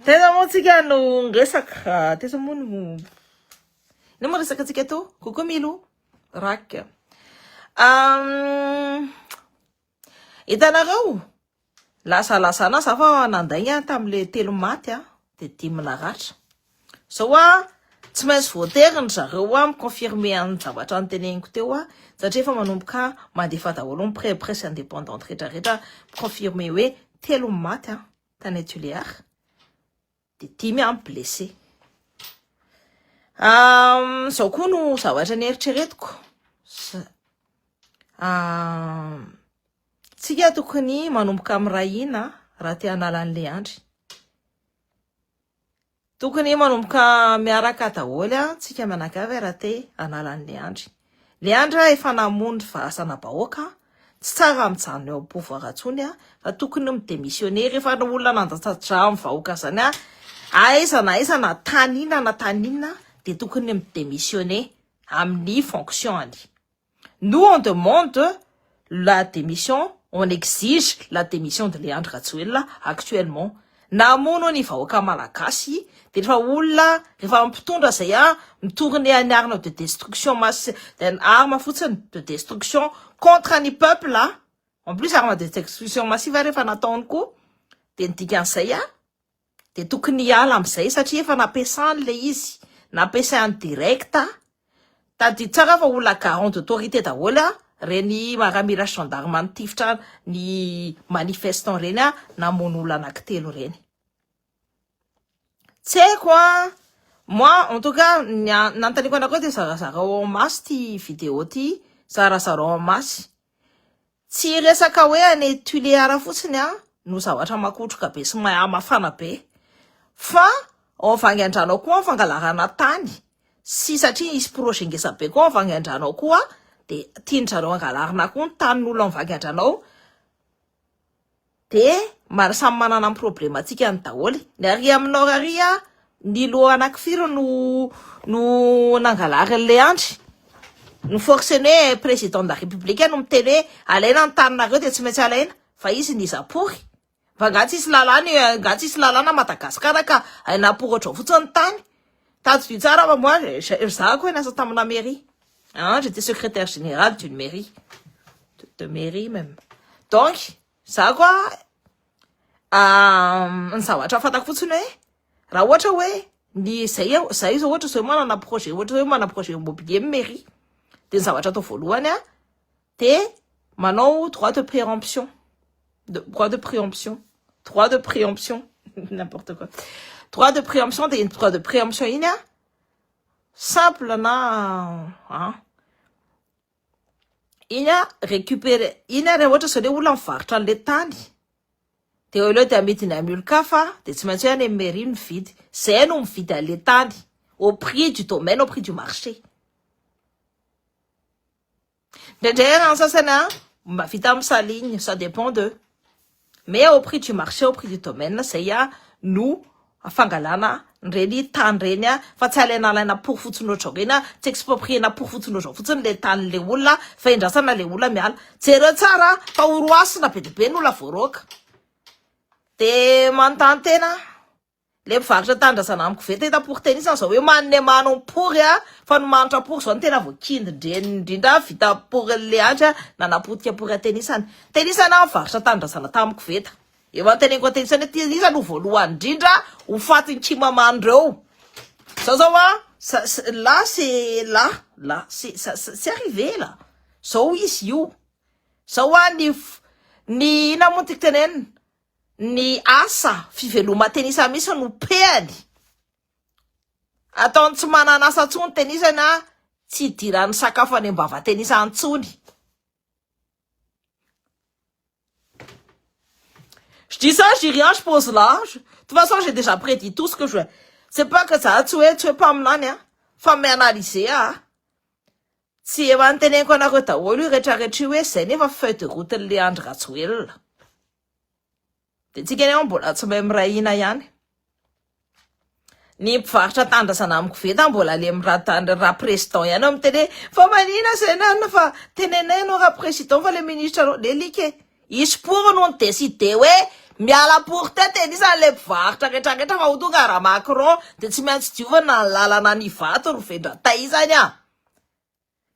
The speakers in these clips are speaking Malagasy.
Taiza moa tsika no niresaka? Taiza moa no Inona moa resaka antsika teo? Coucou Milo. Rak. Um, hitanareo? Lasa lasana za fa nandainga tamin'le telo maty a, de dimy naratra. Zao a, tsy maintsy voatery ny zareo a mi-confirmer an'ny zavatra noteneniko teo a, satria efa manomboka mandefa daholo ny presse indépendante rehetra rehetra mi-confirmer hoe telo maty a tany Tuléar, de dimy a blessé. Um, zao koa no zavatra nieritreretiko. Um, tsika tokony manomboka miray hina raha te hanala an'le Andry. Tokony manomboka miaraka daholo a tsika mianakavy raha te hanala an'le Andry. Le Andry efa namono vazana-bahoaka, tsy tsara mijanona eo am-pouvoir intsony a, fa tokony mi-démissionner rehefa olona nandatsa-drà amin'ny vahoaka zany a, aiza na aiza na tany inona na tany inona de tokony mi-démissionner amin'ny fonction-ny. Nous on demande la démission, on exige la démission de Léandre Rajoelina actuellement. Namono ny vahoaka malagasy de rehefa olona rehefa mpitondra zay a mitourne ny arme de destruction masse, arme fotsiny de destruction contre ny peuple a. En plus arme de destruction massive rehefa nataony koa de ny dikan'izay a de tokony hiala am'izay satria efa nampiasany le izy, nampiasany direct. Tadidy tsara fa olona garant d'autorité daholo a reny maramila gendarme nitifitra ny manifestant reny a namono olona anankitelo reny. Tsy haiko a, moi en tout cas nanontaniako anareo de zarazarao en masse ty vidéo ty, zarazarao en masse. Tsy resaka hoe any Tuléar fotsiny a no zavatra makotroka be sy mafana be, fa ao Vangaindrano koa ny fangalarana tany sy satria nisy projet ngeza be koa ao Vangaindrano ao koa de tian-dry angalarina koa ny tanin'olona ao Vangaindrano ao, de mara samy manana ny problematika ny daholo. Ny ary amin'ny nord ary a ny loha anankifiry no nangalarin'le Andry. No forcé-ny hoe président de la république no miteny hoe alaina ny taninareo de tsy maintsy alaina, fa izy nizapory. Fa nga tsisy lalàna, nga tsisy lalàna Madagasikara ka napory ohatrao fotsiny ny tany. Tadidio tsara fa moi za koa niasa tamina mairie. Hein, j'étais secrétaire général d'une mairie. De mairie même. Donc, za koa ny zavatra fantako fotsiny hoe raha ohatra hoe ny zay zay zao ohatra zao manana projet, ohatra hoe manana projet immobilier mairie, de ny zavatra atao voalohany a de manao droit de préemption, de droit de préemption, droit de préemption, n'importe quoi, droit de préemption. De droit de préemption iny a simple na a iny a récupérer iny a. Raha ohatra zao le olona mivarotra an'le tany de eo aloha de amidiny amin'ny olon-kafa, de tsy maintsy hoe any amin'ny mairie mividy, zay no mividy an'le tany au prix du domaine, au prix du marché. Indraindray raha ny sasany a mavita amin'ny saline, ça dépend de, mais au prix du marché, au prix du domaine zay a no fangalana reny tany reny a, fa tsy alaina alaina pory fotsiny ohatrao reny a, tsy expropriena pory fotsiny ohatrao fotsiny le tany le olona fa indrasana le olona miala. Jereo tsara fa oroasina be de be ny olona voaroaka. De manontany tena le mpivarotra tanindrazana amiko ve tena pory tenisany zao hoe manne mano pory a, fa ny manitra pory zao ny tena voakindindreny indrindra vita pory le Andry a nanapotika pory atenisany tenisany a mivarotra tanindrazana tamiko veta eo anteneniko atenisany hoe tenisany ho voalohany indrindra ho fatiny kimamandreo zao zao a. Là c'est là, là c'est ça, c'est arrivé là zao izy io zao a. Ny ina moa tiako tenenina, ny asa fiveloma tenisa misy no peany ataony tsy manana asa ntsony tenisany a, tsy idirany sakafo any ambava tenisa ntsony. Je dis ça, je dis rien, je pose là. De toute façon, j'ai déjà prédit tout ce que je veux. C'est pas que ça, tsy hoe tsy hoe mpaminany a, fa mi-analyser a. Tsy efa niteneniko anareo daholo io rehetrarehetra io hoe zay nefa feuille de route le Andry Rajoelina. De tsika nefa mbola tsy mahay miray hina ihany. Ny mpivarotra tanindrazana amiko veta mbola le miraha raha président ihany miteny hoe fa manina zay nanina fa tenenay anao raha président fa le ministre anao le like izy pory no ny décide hoe Miala pour teo tenisany le mpivarotra rehetra rehetra fa ho tonga ra Macron de tsy maintsy diovina ny lalana any Ivato ry vendra-tay izany a!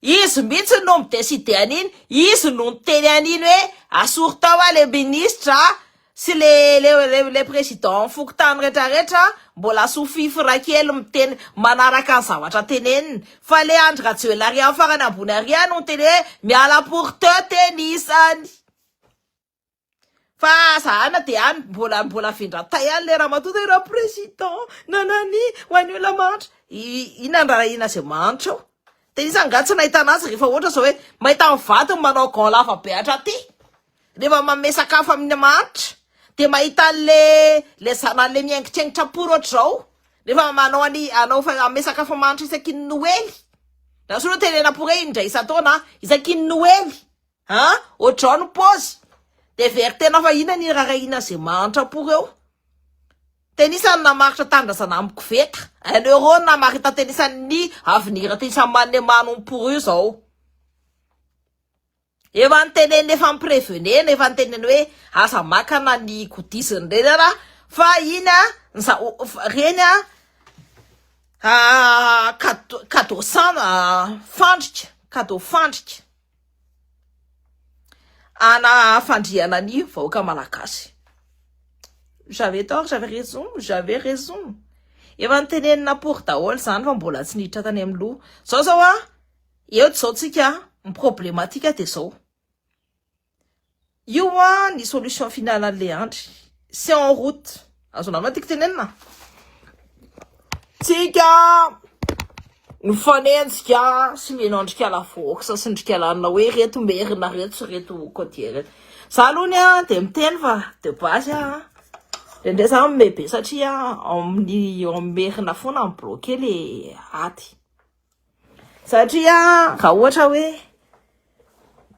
Izy mihitsy no mi-decide an'iny, izy no niteny an'iny hoe asory tao a le ministre sy le le le le président fokontany rehetra rehetra mbola sous-fifre kely miteny manaraka ny zavatra teneniny fa le Andry Rajoelina ary amin'ny farany ambony ary no niteny hoe miala pour teo tenisany. Fa zahana de any mbola mbola vendra-tay any le ramatoa de ra président nanani ho an'ny olona mahantra. Inona ny raharahiana zay mahantra eo? De iza angaha tsy nahita anazy rehefa ohatra zao hoe mahita ny vadiny manao gants lava be hatraty rehefa manome sakafo amin'ny mahantra de mahita an'le le zanany le miaingitraingitra pory ohatr'izao rehefa manao any anao fa manome sakafo mahantra isaky ny noely. Raha soa tenena pory hoe indray isan-taona isaky ny noely. An! Ohatr'izao ny paozy. Dia very tena fa inona ny irarahiana izay mahantra pory eo? Tenisany namaritra tanindrazana amin'ny koveta. Un euro no namarita tenisany ny avenir tenisany manne manompo io izao. Efa nitenenina efa ni-prevenena efa nitenena hoe aza makana ny goodies reny ara fa iny a ny za- reny a cadeau cadeau sans fandrika cadeau fandrika. Ana fandrihana ny vahoaka malagasy. J'avais tort, j'avais raison, j'avais raison. Efa nitenenina pour daholo izany fa mbola tsy niditra tany amin'ny loha. Zao zao a, eo zao tsika, ny problématique dia zao. Io a ny solution finale an'le Andry. C'est en route. Azonao va tiako tenenina? Tsika mifanenjika sy mino andrikala vox sy ndrikala anona hoe reto merina reto sy reto côtier reto. Za aloha ny a de miteny fa de base a indraindray za mimehy be satria amin'ny amin'ny merina foana mi-bloquer le ady. Satria raha ohatra hoe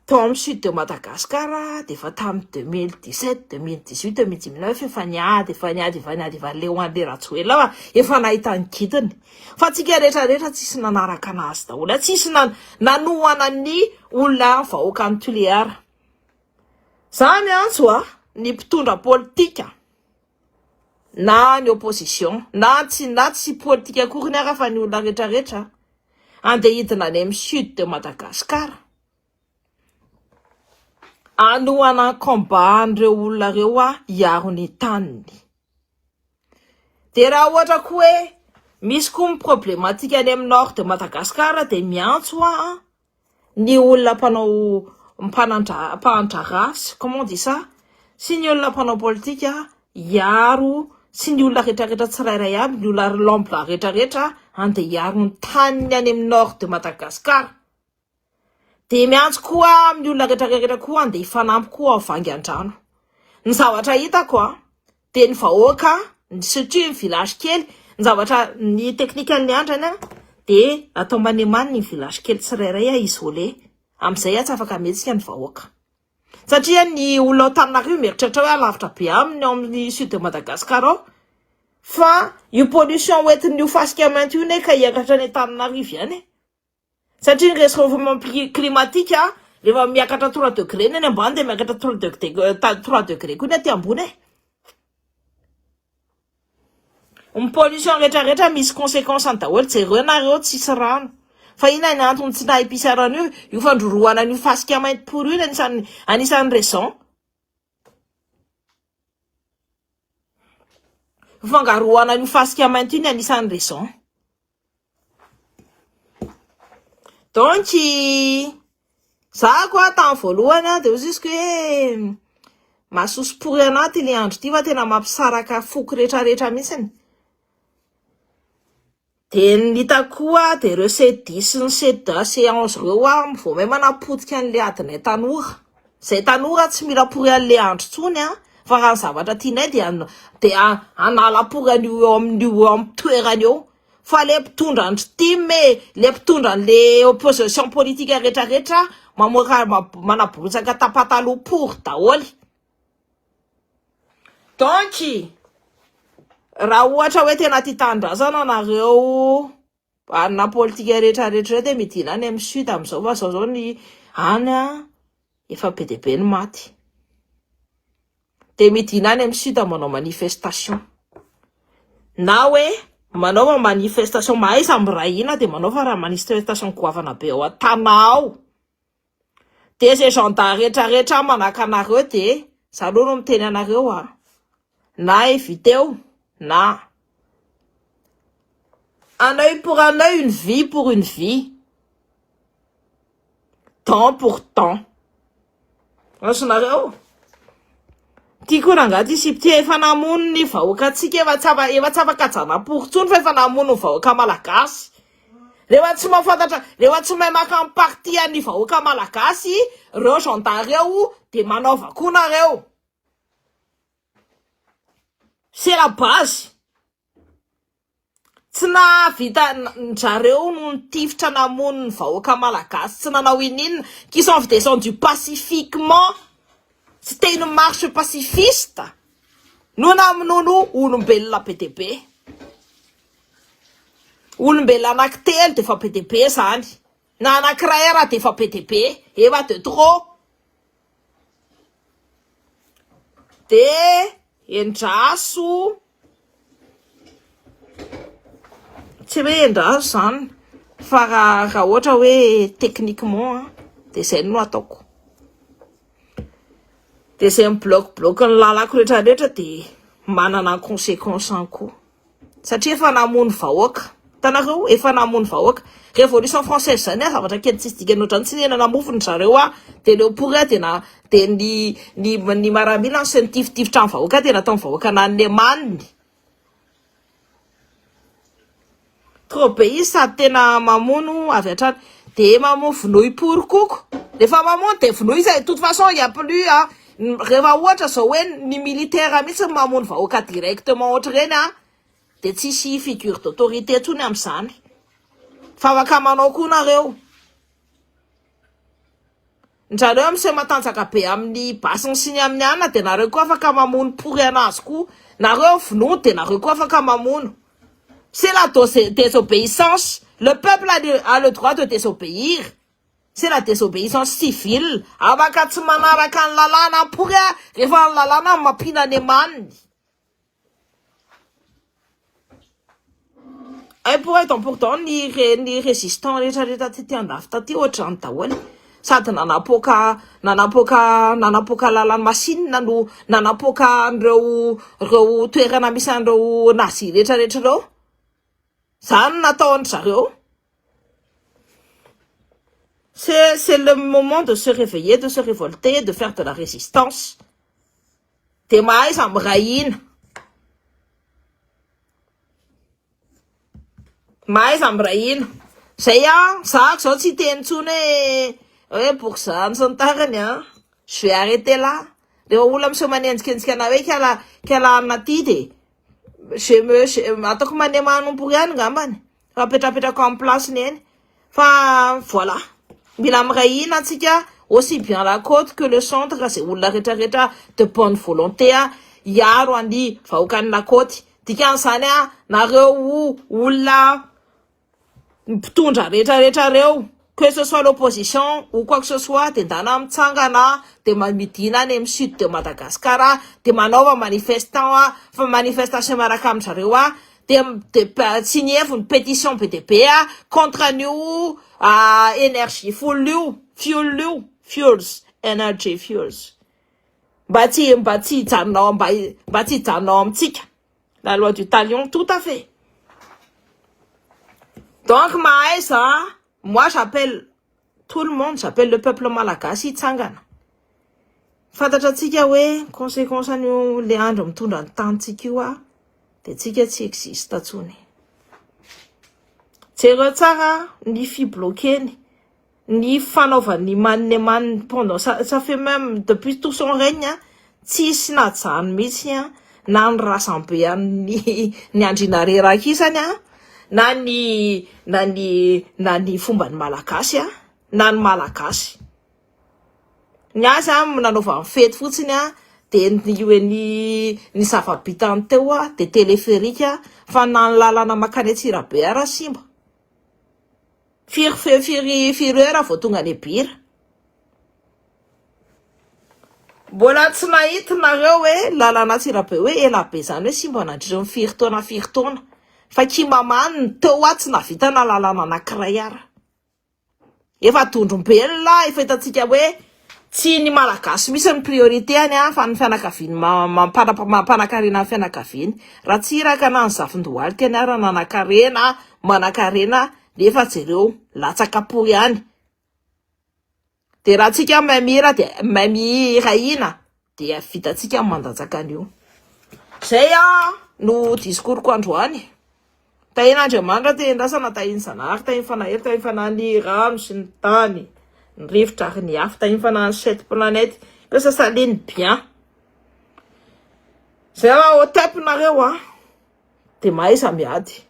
tao amin'ny sud de Madagascar dia efa tamin'ny 2017, 2018, 2019 efa niady, efa niady, efa niady, efa leo an'le Rajoelina fa efa nahita ny gidiny. Fa tsika rehetra rehetra tsisy nanaraka anazy daholo, tsisy nanohana ny olona vahoaka any Tuléar. Za miantso a ny mpitondra politika na ny opposition na tsy na tsy politika akory ny ara fa ny olona rehetra rehetra andeha hidina any amin'ny sud de Madagascar anohana ny combat an'ireo olona ireo a hiaro ny taniny de raha ohatra koa hoe misy koa ny problématique any amin'ny nord de Madagascar de miantso a ny olona mpanao mpanandra mpandraharaha comment on dit ça sy ny olona mpanao politika hiaro sy ny olona rehetrarehetra tsirairay aby ny olona lambda rehetrarehetra andeha hiaro ny taniny any amin'ny nord de Madagascar de miantso koa amin'ny olona rehetrarehetra koa andeha hifanampy koa ao Vangandrano ny zavatra hitako a de ny vahoaka satria ny village kely ny zavatra ny teknikan'ny andrany a de atao manemany ny village kely tsirairay a isolé amin'izay a tsy afaka mihetsika ny vahoaka satria ny olona ao Antananarivo mieritreritra hoe alavitra be aminy ao amin'ny sud de Madagascar ao fa io pollution hoentin'io fasika mainty io ne ka hiakatra any Antananarivo ihany e satria ny réchauffement climatique a rehefa miakatra 3 degré ny any ambany de miakatra 3 degré 3 degré koa ny aty ambony e ny pollution rehetrarehetra misy conséquence any daholo jereo nareo tsisy rano fa ina ny antony tsy nahipisy rano io io fandrorohana an'io fasika mainty pory io ny anisan'ny anisan'ny raison fangaroana an'io fasika mainty io ny anisan'ny raison donc za koa tamin'ny voalohany a de hoy izy hoe masosopory anaty le andro ity fa tena mampisaraka foko rehetrarehetra mihitsiny de ny hitako koa de ireo C10 sy ny C2 C11 ireo a vao may manapotika an'le adinay tanora zay tanora tsy mila pory an'le andro tsony a fa raha ny zavatra tianay de de hanala pory an'io eo amin'io eo amin'ny toerany eo fa le mpitondra andry tim e le mpitondra an'le opposition politique rehetrarehetra mamoaka manaborotsaka tapataloha pory daholy donc raha ohatra hoe tena tia tanindrazana nareo na politika rehetrarehetra reo de midina any amin'ny sud amin'izao fa zao zao ny any a efa be dia be ny maty. Dia midina any amin'ny sud manao manifestation. Na hoe manaova manifestation mahaiza miray hina dia manaova raha manifestation goavana be ao an-tana ao. Dia izay gendarme rehetra rehetra manaka anareo dia za aloha no miteny anareo a. Na eviteo na un oeil pour un oeil, une vie pour une vie. Dent pour dent. Azonareo? Tiako rangahy ty sipa ty efa namono ny vahoakantsika efa tsy afa efa tsy afaka janapory intsony fa efa namono ny vahoaka malagasy. Rehefa tsy mahafantatra rehefa tsy mahay maka ny parti an'ny vahoaka malagasy reo gendarme reo de manaova koa nareo. C'est la base. Tsy nahavita ndrareo no nitifitra namono ny vahoaka malagasy tsy nanao ininona qui sont descendus pacifiquement c'était une marche pacifiste no namonono olombelona be dia be olombelona anaky telo dia efa be dia be zany na anakiray ara dia efa be dia be efa de trop dia endraso Tsy hoe endraso izany fa raha raha ohatra hoe techniquement an, dia izay no ataoko. Dia izay mi-bloque-bloque ny lalako rehetra rehetra dia manana ny conséquence-ny koa. Satria efa namono vahoaka. Hitanareo? Efa namono vahoaka. Révolution française izany an, zavatra kely tsisy dikany ohatran'ny tsy nihinana mofo ry zareo an, dia leo pory an, dia na dia ny ny ny maramila no nitifitifitra ny vahoaka dia nataon'ny vahoaka nanemaniny. Trop be izy sady tena mamono avy hatrany. Dia mamono vonoy pory koko. Rehefa mamono dia vonoy izy. De toute façon il y a plus an. Rehefa ohatra zao hoe ny militaire mihitsy no mamono vahoaka directement ohatr'ireny an, dia tsisy figure d'autorité intsony amin'izany. Fa afaka manao koa nareo. Ndrareo miseho matanjaka be amin'ny basiny sy ny amin'ny anona dia nareo koa afaka mamono pory anazy koa. Nareo vonoa dia nareo koa afaka mamono. C'est la désobéissance. Le peuple a le, a le droit de désobéir. C'est la désobéissance civile. Afaka tsy manaraka ny lalàna pory a, rehefa ny lalàna mampiana-nemaniny. Ay pour être important ny ny résistant rehetra rehetra taty andafy taty ohatr'izany daholo sady nanapoaka nanapoaka nanapoaka lalan'ny machine no nanapoaka an'ireo ireo toerana misy an'ireo nazi rehetra rehetra ireo zany no nataon-dry zareo c'est c'est le moment de se réveiller de se révolter de faire de la résistance Dia mahaiza miray hina. Mahaiza miray hina. Zay an, zahako zao tsy hiteny intsony hoe hoe bourgeois sy ny tariny an. Je vais arrêter là. Rehefa olona miseho manenjikenjika anah hoe kala kala anona ty dia je me je, ataoko mandeha manompo ihany ngambany. Fa apetrapetrako amin'ny place-ny eny. Fa voilà. Mila miray hina antsika aussi bien la côte que le centre izay olona rehetra rehetra de bonne volonté hiaro an'ny vahoakan'ny la côte. Dikan'izany nareo olona mpitondra rehetra rehetra reo que ce soit l'opposition ou quoi que ce soit de ndana mitsangana de midina any amin'ny sud de Madagascar de manaova manifestant fa manifestation miaraka amin-dry zareo dia dia signer ny pétition be dia be contre an'io énergie fuel io fuel io fuels energy fuels mba tsy mba tsy hijanona ao mba mba tsy hijanona ao amintsika la loi du talion tout à fait donc mahaiza moi j'appelle tout le monde j'appelle le peuple malagasy hitsangana fantatra antsika hoe conséquence an'io le andro mitondra ny tanintsika io a de tsika tsy existe intsony jereo tsara ny fibloqueny ny fanaovany maniny pendant ça, ça fait même depuis tout son règne tsisy najano mihitsy a na ny razambe an'ny ny andriana reraka isany a na ny na ny na ny fomba ny malagasy a na ny malagasy ny azy a nanaovany fety fotsiny a de ny hoe ny ny zava-bitany teo a de téléphérique fa na ny lalana makany Antsirabe ara simba firy fe firy firy heure vao tonga any Bira. Mbola tsy nahita nareo hoe lalana Antsirabe hoe ela be zany hoe simba nandritra ny firy taona firy taona. Fa kimamany ny teo a tsy nahavitana lalana anankiray ara. Efa dondrombelona, efa hitantsika hoe tsy ny Malagasy mihitsy ny priorité any a, fa ny fianakaviany mampanakarena ny fianakaviany. Ratsiraka na ny zafindohalika any ara nanakarena, manakarena, nefa jereo latsaka pory ihany. De raha tsika mahay mihira de mahay mihira hina dia vitantsika ny mandatsaka an'io. Zay a no discours-ko androany. Tahian'Andriamanitra, tahian-dRasana, tahian'ny Zanahary, tahian'ny Fanahy Hery, tahian'ny Fanahy ny rano sy ny tany, ny rivotra ary ny afo, tahian'ny Fanahy ny sept planètes, que ça s'aligne bien. Zay raha au top nareo a, de mahaiza miady.